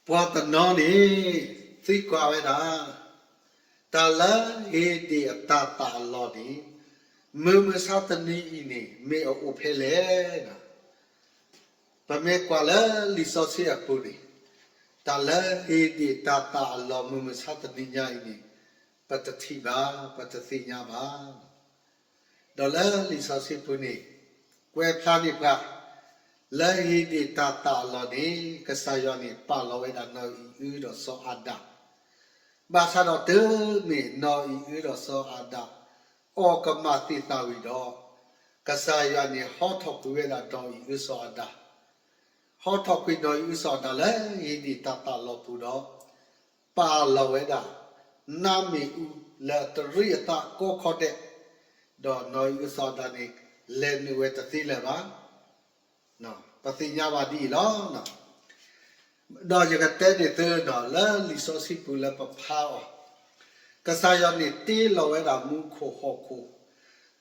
ပှၤတနီၤန့ၣ် သံကွၢ်ဝဲဒၣ်, တၢ်လၢဧ့ဒ့ၣ်အတၤသၣ်အလီၢ်န့ၣ် မုၢ်မဆါတနံၤအံၤန့ၣ် မ့ၢ်အအိၣ်ဖဲလဲၣ်. ပမ့ၢ်ကွၢ်လၢလံာ်စီဆှံအပူၤန့ၣ်, တၢ်လၢဧ့ဒ့ၣ်တၤသၣ်အလီၢ် မုၢ်မဆါတနံၤညါအံၤန့ၣ် ပတထံၣ်ဘၣ်, ပတသ့ၣ်ညါဘၣ်. ဒီးလၢလံာ်စီဆှံပူၤန့ၣ် ကွဲးဖျါန့ၢ်ပှၤ လၢဧ့ဒ့ၣ်တၤသၣ်အလီၢ်န့ၣ် ကစၢ်ယွၤန့ၣ် ပာ်လီၤဝဲဒၣ်နီၢ်အံၣ်အုဒီးစီၤအၤဒၣ်, ဘၣ်ဆၣ်ဒီးတုၤမ့ၢ်နီၢ်အံၣ်အုဒီးစီၤအၤဒၣ် အီၣ်ကမၣ်သ့ၣ်သၣ်ဝံၤဒီး ကစၢ်ယွၤန့ၣ် ဟီထီၣ်ကွံာ်ဝဲဒၣ်နီၢ်အံၣ်အုစီၤအၤဒၣ်, ဟီထီၣ်ကွံာ်နီၢ်အံၣ်အုစီၤအၤဒၣ်လၢဧ့ဒ့ၣ်တၤသၣ်လီၢ်ပူၤဒီး ပာ်လီၤဝဲဒၣ် နါမ့ၣ်အူလၢအတရံးအသးကိးခီဒဲး, ဒီးနီၢ်အံၣ်အုစီၤအၤဒၣ်န့ၣ် လဲၤနုာ်ဝဲတသ့လၢၤဘၣ်. ပသ့ၣ်ညါဘၣ်ဒ်အံၤလီၤ. ဒီးယကတဲန့ၢ်သုဒီး လၢလံာ်စီဆှံပူၤလၢပဖးအီၤ, ကစၢ်ယွၤန့ၣ်တ့လီၤဝဲဒၣ်မူခိၣ်ဟီၣ်ခိၣ်,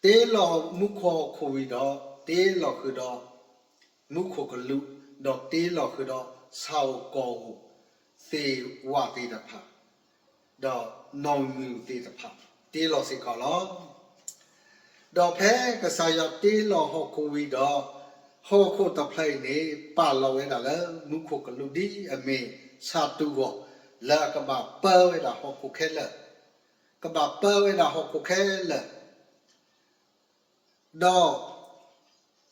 တ့လီၤမူခိၣ်ဟီၣ်ခိၣ်ဝံၤဒီး တ့လီၤဃုာ်ဒီး မူခိၣ်ကလူး, ဒီးတ့လီၤဃုာ်ဒီးဆၣ်ဧိၤကီၢ်ဧိၤ သ့ၣ်ဝၣ်သ့ၣ်တဖၣ်, ဒီးနီၣ်မံၤသ့ၣ်တဖၣ် တ့လီၤစ့ၢ်ကီးလီၤ. ဒီးဖဲကစၢ်ယွၤတ့လီၤဟီၣ်ခိၣ်ဝံၤဒီး ဟီၣ်ခိၣ်တဖျၢၣ်အံၤန့ၣ် ပာ်လီၤဝဲဒၣ်လၢမူခိၣ်ကလူးဒ်အမ့ၢ်ဆၣ်တူၢ်ဂီၤ လၢအကဘၣ်ပၢဝဲဒၣ်ဟီၣ်ခိၣ်ခဲလၢာ်, ကဘၣ်ပၢဝဲဒၣ်ဟီၣ်ခိၣ်ခဲလၢာ် ဒီး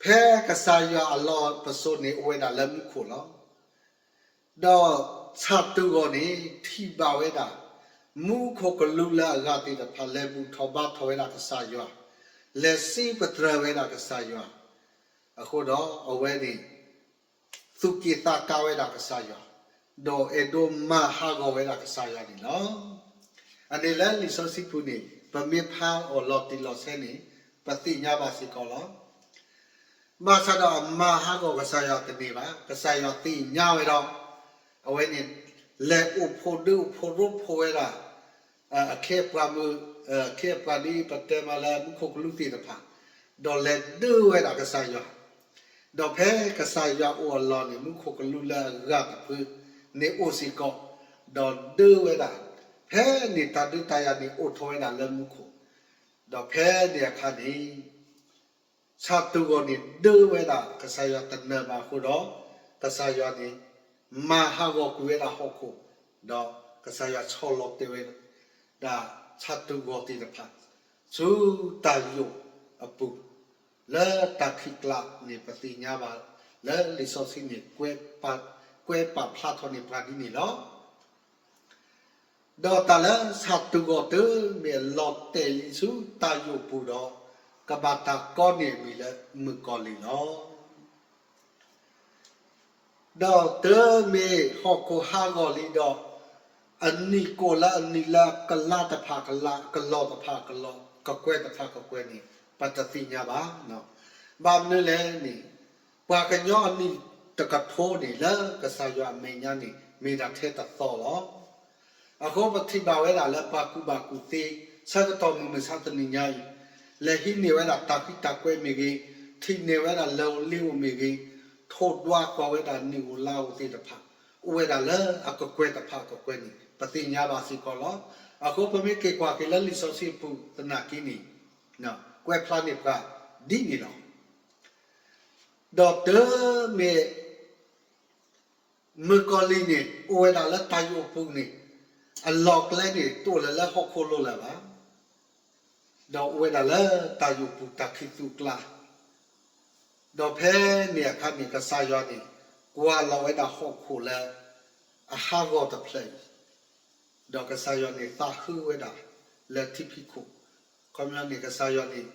ဖဲကစၢ်ယွၤအလီၢ်ပစိာ်န့ၣ် အိၣ်ဝဲဒၣ်လၢမူခိၣ်လီၤ. ဒီးဆၣ်တူၢ်ဂီၤန့ၣ် ထံၣ်ဘၣ်ဝဲဒၣ် မူခိၣ်ကလူးလၢအဂၤသ့ၣ်တဖၣ် လဲၤဘူၣ်ထီၣ်ဘါထီၣ်ဝဲဒၣ်ကစၢ်ယွၤ, လဲၤစံးပတြၢၤဝဲဒၣ်ကစၢ်ယွၤ, အဃိဒီးအဝဲန့ၣ် သူၣ်က့ၣ်သးကါဝဲဒၣ်ကစၢ်ယွၤ, ဒီးအဲၣ်ဒိးမၤဟးဂီၤဝဲဒၣ်ကစၢ်ယွၤန့ၣ်လီၤ. အန့ၣ်လၢလံာ်စီဆှံပူၤန့ၣ် ပမ့ၢ်ဖးအီၤလီၤတံၢ်လီၤဆဲးန့ၣ် ပသ့ၣ်ညါဘၣ်စ့ၢ်ကီးလီၤ. ဘၣ်ဆၣ်ဒီးအမၤဟးဂီၤကစၢ်ယွၤတန့ၢ်ဘၣ်. ကစၢ်ယွၤသ့ၣ်ညါဝဲဒီး အဝဲန့ၣ် လဲၤအိၣ်ဖှိၣ်ဒုးအိၣ်ဖှိၣ်ရိဖှိၣ်ဝဲဒၣ် အခ့အပှၤမုၣ်, အခ့အပှၤဒ်ပတဲမးလၢမူခိၣ်ကလူးသ့ၣ်တဖၣ်, ဒီးလဲၤဒုးဝဲဒၣ်ကစၢ်ယွၤ, ဒီးဖဲကစၢ်ယွၤအိၣ်အလီၢ်န့ၣ် မူခိၣ်ကလူးလၢအဂၤတဖုန့ၣ်အိၣ်စ့ၢ်ကီး, ဒီးဒုးဝဲဒၣ်, ဖဲန့ၣ်တၢ်ဒုးတၢ်ယၤန့ၣ်အိၣ်ထီၣ်ဝဲဒၣ်လၢမူခိၣ်, ဒီးဖဲန့ၣ်အခါန့ၣ် ဆၣ်တူၢ်ဂီၤန့ၣ်ဒုးဝဲဒၣ် ကစၢ်ယွၤတနၢၤဘၣ်အဃိဒီး ကစၢ်ယွၤန့ၣ် မၤဟးဂီၤကွံာ်ဝဲဒၣ်ဟီၣ်ခိၣ်, ဒီးကစၢ်ယွၤဆီၣ်လီၤတဲာ်ဝဲဒၣ်ဆၣ်တူၢ်ဂီၤသ့ၣ်တဖၣ် ဆူတၢ်ယိာ်အပူၤ, လၢတၢ်ခံးကျါန့ၣ် ပသ့ၣ်ညါဘၣ်လၢလံာ်စီဆှံန့ၣ် ကွဲးပာ်ဖျါထီၣ်န့ၢ်ပှၤဒ်န့ၣ်လီၤ. ဒီးတၢ်လၢဆၣ်တူၢ်ဂီၤတုၤမ့ၢ်အလီၤတဲာ်လံဆူတၢ်ယိာ်ပူၤဒီး ကဘၣ်တၢ်ကိးန့ၢ်အမံၤလၢမုၣ်ကီၤလံၢ်လီၤ. ဒီးတုၤမ့ၢ်ဟီၣ်ခိၣ်ဟးဂီၤလံဒီး အနံၣ်ကိာ်လၢအနံၣ်လၢကလါတဖၣ်ကလါ ကလီၢ်တဖၣ်ကလီၢ် ကကွဲးတဖၣ်ကကွဲးန့ၣ် ပတသ့ၣ်ညါဘၣ်. ဘၣ်မနုၤလဲၣ်န့ၣ် ပှၤကညီအနံၣ်တကထိန့ၣ် လၢကစၢ်ယွၤအမဲာ်ညါန့ၣ် မ့ၢ်ဒၣ်ထဲတသီလီၤ. အဃိပထံၣ်ဘၣ်ဝဲဒၣ်လၢပှၤကူၣ်ဘၣ်ကူၣ်သ့ ဆၢကတီၢ်မုၢ်မဆါတနံၤညါအံၤ လဲၤဟံးန့ၢ်ဝဲဒၣ်တၢ်ဃံးတၢ်ကွဲးမ့ၢ်ဂ့ၤ, ထံၣ်န့ၢ်ဝဲဒၣ်လၢၢ်ဧိၤလ့ၤဧိၤမ့ၢ်ဂ့ၤ, ထိၣ်ဒွးကွၢ်ဝဲဒၣ်နံၣ်ဧိၤလါဧိၤသ့ၣ်တဖၣ် အိၣ်ဝဲဒၣ်လၢအကကွဲးတဖၣ်ကကွဲးန့ၣ် ပသ့ၣ်ညါဘၣ်စ့ၢ်ကီးလီၤ. အဃိပမ့ၢ်က့ၤကွၢ်က့ၤလၢလံာ်စီဆှံအပူၤသနာ်က့န့ၣ် ကွဲးဖျါန့ၢ်ပှၤဒ်န့ၣ်လီၤ. ဒီးတုၤမ့ၢ် မုၣ်ကီၤလံၢ်န့ၣ် အိၣ်ဝဲဒၣ်လၢတၢ်ယိာ်ပူၤန့ၣ် အလီၢ်ကျဲန့ၣ် တအိၣ်လၢၤလၢဟီၣ်ခိၣ်လိၤလၢၤဘၣ်. ဒီးအိၣ်ဝဲဒၣ်လၢတၢ်ယိာ်ပူၤတၢ်ခံးသူၣ်ကျါ, ဒီးဖဲန့ၣ်အခါန့ၣ် ကစၢ်ယွၤန့ၣ် ကွၢ်လီၤဝဲဒၣ်ဟီၣ်ခိၣ်လၢအဟးဂီၤတဖျၢၣ်အံၤ ဒီးကစၢ်ယွၤန့ၣ်သးဟုဝဲဒၣ်လၢထံဖံးခိၣ်, ခီပညီန့ၣ် ကစၢ်ယွၤန့ၣ်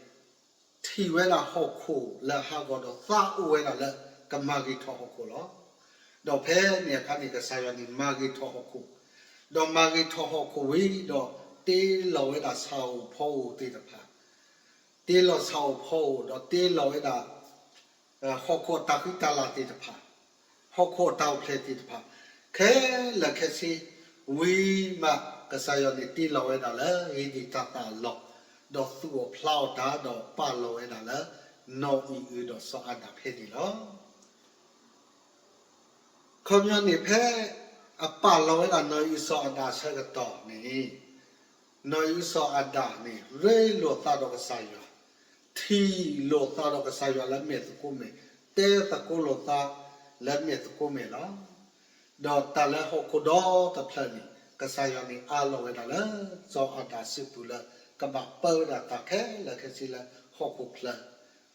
ထံၣ်ဝဲဒၣ်ဟီၣ်ခိၣ်လၢအဟးဂီၤဒီးသးအိၣ်ဝဲဒၣ်လၢကမၤဂ့ၤထီၣ်ဟီၣ်ခိၣ်လီၤ. ဒီးဖဲန့ၣ်အခါန့ၣ် ကစၢ်ယွၤန့ၣ်မၤဂ့ၤထီၣ်ဟီၣ်ခိၣ်, ဒီးမၤဂ့ၤထီၣ်ဟီၣ်ခိၣ်ဝံၤဒီး တ့လီၤဝဲဒၣ်ဆၣ်ဧိၤဖီဧိၤသ့ၣ်တဖၣ်, တ့လီၤဆၣ်ဧိၤဖီဧိၤ ဒီးတ့လီၤဝဲဒၣ် ဟီၣ်ခိၣ်အတၢ်ဃံတၢ်လၤသ့ၣ်တဖၣ်, ဟီၣ်ခိၣ်အတၢ်အိၣ်ဖျဲၣ်သ့ၣ်တဖၣ် ခဲလၢာ်ခဲဆ့ဝံၤမး ကစၢ်ယွၤန့ၣ်တ့လီၤဝဲဒၣ်လၢဧ့ဒ့ၣ်တၤသၣ်အလီၢ်, ဒီးသူၣ်အီၤဖျးအီၤတၢ် ဒီးပာ်လီၤဝဲဒၣ်လၢနီၢ်အံၣ်အုဒီးစီၤအၤဒၣ်ဖဲန့ၣ်လီၤ. ခီပညီန့ၣ် ဖဲ အပာ်လီၤဝဲဒၣ်နီၢ်အံၣ်စီၤအၤဒၣ်အဆၢကတီၢ်န့ၣ်, နီၢ်အံၣ်စီၤအၤဒၣ်န့ၣ် ရ့လိာ်သးဒီးကစၢ်ယွၤ, ထံၣ်လိာ်သးဒီးကစၢ်ယွၤလၢမ့ၢ်သကိးမဲာ်, တဲသကိးလိာ်သးလၢမ့ၢ်သကိးမဲာ်လီၤ. ဒီးတၢ်လၢဟီၣ်ခိၣ်ဒီတဖျၢၣ်န့ၣ် ကစၢ်ယွၤန့ၣ် အးလီၤဝဲဒၣ်လၢ စီၤအၤဒၣ်အစုပူၤလၢ ကဘၣ်ပၢဝဲဒၣ်တၢ်ခဲလၢာ်ခဲဆ့လၢဟီၣ်ခိၣ်ချၢ,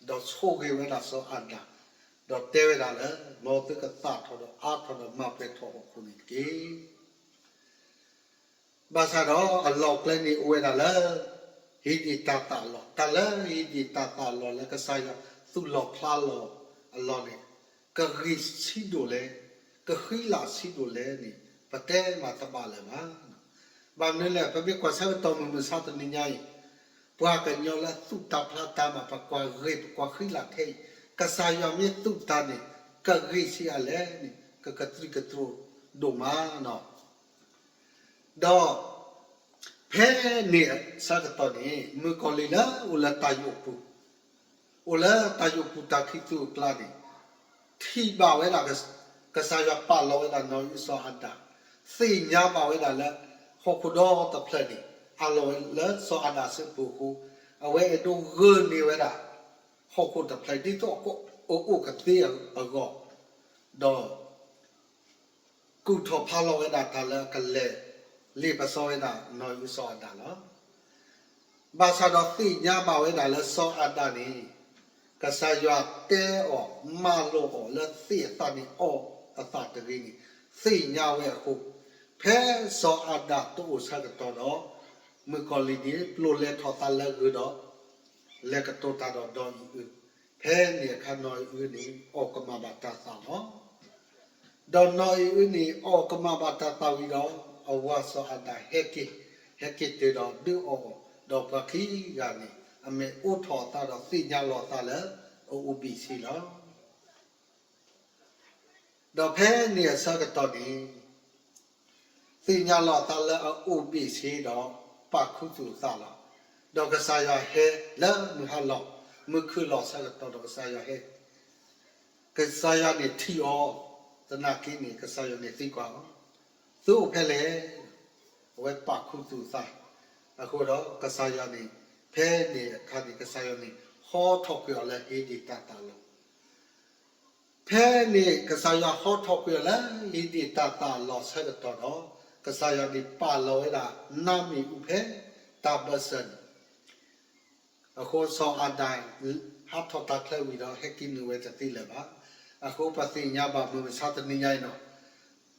ဒီးဆိၣ်ဂ့ၤဝဲဒၣ်စီၤအၤဒၣ်, ဒီးတဲဝဲဒၣ်လၢ မ်သုကသၣ်ထီၣ်ဒီးအါထီၣ်ဒီးမၤပှဲၤထီၣ်ဟီၣ်ခိၣ်န့ၣ်တက့ၢ်. ဘၣ်ဆၣ်ဒီးအလီၢ်ကျဲန့ၣ်အိၣ်ဝဲဒၣ်လၢ ဟံးဒံးတၤသၣ်အလီၢ်, တၢ်လၢဟံးဒံးတၤသၣ်အလီၢ်လၢကစၢ်ယွၤသူၣ်လီၤဖျါလီၤအလီၢ်န့ၣ် ကဂ့ၤဆံးဒိၣ်လဲၣ်, ကဃံလၤဆံးဒိၣ်လဲၣ်န့ၣ် ပတဲမၤတဘၣ်လၢၤဘၣ်. ဘၣ်မနုၤလဲၣ်, ပမ့ၢ်ကွၢ်ဆၢကတီၢ်မုၢ်မဆါတနံၤညါအံၤ, ပှၤကညီလၢသူၣ်တၢ်ဖျါတၢ်မၤ ပကွၢ်ဂ့ၤပကွၢ်ဃံလၤခဲအံၤ, ကစၢ်ယွၤမ့ၢ်သူၣ်တၢ်န့ၣ် ကဂ့ၤဆံးအါလဲၣ်န့ၣ် ကကတြံးကတြိၤဒိၣ်မးနီၤ. ဒီးဖဲန့ၣ်အဆၢကတီၢ်န့ၣ် မုၣ်ကီၤလံၢ်လၢအိၣ်လၢတၢ်ယိာ်ပူၤ, အိၣ်လၢတၢ်ယိာ်ပူၤတၢ်ခံးသူအကျါန့ၣ် ထံၣ်ဘၣ်ဝဲဒၣ် ကစၢ်ယွၤပာ်လီၤဝဲဒၣ်နီၢ်အံၣ်စီၤအၤဒၣ်, သ့ၣ်ညါဘၣ်ဝဲဒၣ်လၢ ဟီၣ်ခိၣ်ဒီတဖျၢၣ်န့ၣ် အးလီၤဝဲလၢစီၤအၤဒၣ်အစုပူၤအဃိ, အဝဲအဲၣ်ဒိးဂၢၢ်န့ၢ်ဝဲဒၣ် ဟီၣ်ခိၣ်တဖျၢၣ် ဒ်သိးအကအိၣ်ကသ့အဂီၢ်, ဒီး ကူၣ်ထီၣ်ဖးလီၤဝဲဒၣ်တၢ်လၢအကလဲၤလ့ပစီဝဲဒၣ်နီၢ်အံၣ်စီၤအၤဒၣ်လီၤ. ဘၣ်ဆၣ်ဒီးသ့ၣ်ညါဘၣ်ဝဲဒၣ်လၢစီၤအၤဒၣ်န့ၣ် ကစၢ်ယွၤတဲအီၤ မၢလိာ်အီၤလၢသ့ၣ်အသးန့ၣ်အီၣ်အသးတဂ့ၤန့ၣ် သ့ၣ်ညါဝဲအဃိ, ဖဲစီၤအၤဒၣ်တအိၣ်ဆၢကတီၢ်ဒီး မုၣ်ကီၤလံၢ်န့ၣ် ပျိာ်လဲထီၣ်သးလၢဂုၤဒီး လဲၤကတိၤတၢ်ဒီးနီၢ်အံၣ်အု, ဖဲန့ၣ်အခါနီၢ်အံၣ်အုန့ၣ် အီၣ်ကမၣ်ဘၣ်တၢ်သၣ်လီၤ. ဒီးနီၢ်အံၣ်အုန့ၣ် အီၣ်ကမၣ်ဘၣ်တၢ်သၣ်ဝံၤဒီး အဝၤစီၤအၤဒၣ်ဟဲက့ၤ, ဟဲက့ၤတုၤဒီးဒုးအီၣ်အီၤ, ဒီးပှၤခံဂၤန့ၣ် အမဲာ်အိးထီၣ်အသးဒီးသ့ၣ်ညါလီၤအသးလၢအအိၣ်ဘ့ၣ်ဆ့လီၤ. ဒီးဖဲန့ၣ်အဆၢကတီၢ်န့ၣ် သ့ၣ်ညါလီၤအသးလၢအအိၣ်ဘ့ၣ်ဆ့ဒီး ပာ်ခူသူၣ်အသးလီၤ. ဒီးကစၢ်ယွၤဟဲလၢမုၢ်ဟါလီၤ, မုၢ်ခုၣ်လီၤဆၢကတီၢ်ဒီးကစၢ်ယွၤဟဲ, ကစၢ်ယွၤန့ၣ်ထံၣ်အီၤ, သနာ်က့န့ၣ် ကစၢ်ယွၤန့ၣ်သံကွၢ်အီၤ, သုအိၣ်ဖဲလဲၣ်. အဝဲပာ်ခူသူၣ်အသး, အဃိဒီးကစၢ်ယွၤန့ၣ် ဖဲန့ၣ်အခါန့ၣ် ကစၢ်ယွၤန့ၣ် ဟီထီၣ်ကွံာ်အီၤလၢဟံးဒံးတၤသၣ်လီၤ. ဖဲန့ၣ် ကစၢ်ယွၤဟီထီၣ်ကွံာ်အီၤလၢဟံးဒံးတၤသၣ်လီၤဆၢကတီၢ်ဒီး ကစၢ်ယွၤန့ၣ်ပာ်လီၤဝဲဒၣ် နါမ့ၣ်အူဖဲတၢ်ဘၢၣ်စၢၤန့ၣ် အဃိစီၤအၤဒၣ် ဟးထီၣ်တၢ်ချၢဝံၤဒီး ဟဲက့ၤနုာ်ဝဲတသ့လၢၤဘၣ်. အဃိပသ့ၣ်ညါဘၣ်မုၢ်မဆါတနံၤညါအံၤနီၤ,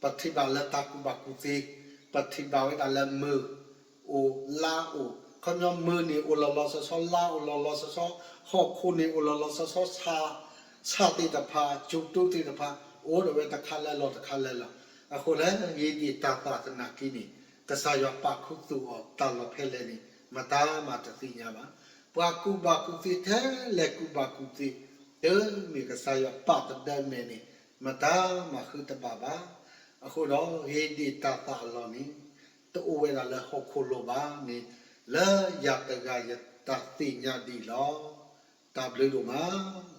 ပထံၣ်ဘၣ်လၢတၢ်ကူၣ်ဘၣ်ကူၣ်သ့, ပထံၣ်ဘၣ်ဝဲဒၣ်လၢမုၢ်အိၣ်လါအိၣ်, ခီပညီမုၢ်န့ၣ်အိၣ်လီၤလီၤဆီဆီ, လါအိၣ်လီၤလီၤဆီဆီ, ဟီၣ်ခိၣ်န့ၣ်အိၣ်လီၤလီၤဆီဆီ, ဆၣ်သ့ၣ်တဖၣ်, ကၠိၤတူသ့ၣ်တဖၣ် အိၣ်ဒီးဝဲတခါလၢလီၢ်တခါလၢလီၢ်. အဃိလၢဟံးဒံးတၤသၣ်သနာ်က့န့ၣ် ကစၢ်ယွၤပာ်ခူသူၣ်အီၤတၢ်လီၢ်ဖဲလဲၣ်န့ၣ် မတၤမၤတသ့ၣ်ညါဘၣ်. ပှၤကူၣ်ဘၣ်ကူၣ်သ့ထဲလဲၣ်ကူၣ်ဘၣ်ကူၣ်သ့, တုၤမ့ၢ်ကစၢ်ယွၤပာ်တဒၢမဲာ်န့ၣ် မတၤမၤဃုတဘၣ်ဘၣ်. အဃိဒီးဟံးဒံးတၤသၣ်အလီၢ်န့ၣ် တအိၣ်ဝဲဒၣ်လၢဟီၣ်ခိၣ်လိၤဘၣ်န့ၣ် လၢယၤတဂၤယတၢ်သ့ၣ်ညါဒ်အံၤလီၤ. တၢ်ဘျုးဒိၣ်မး.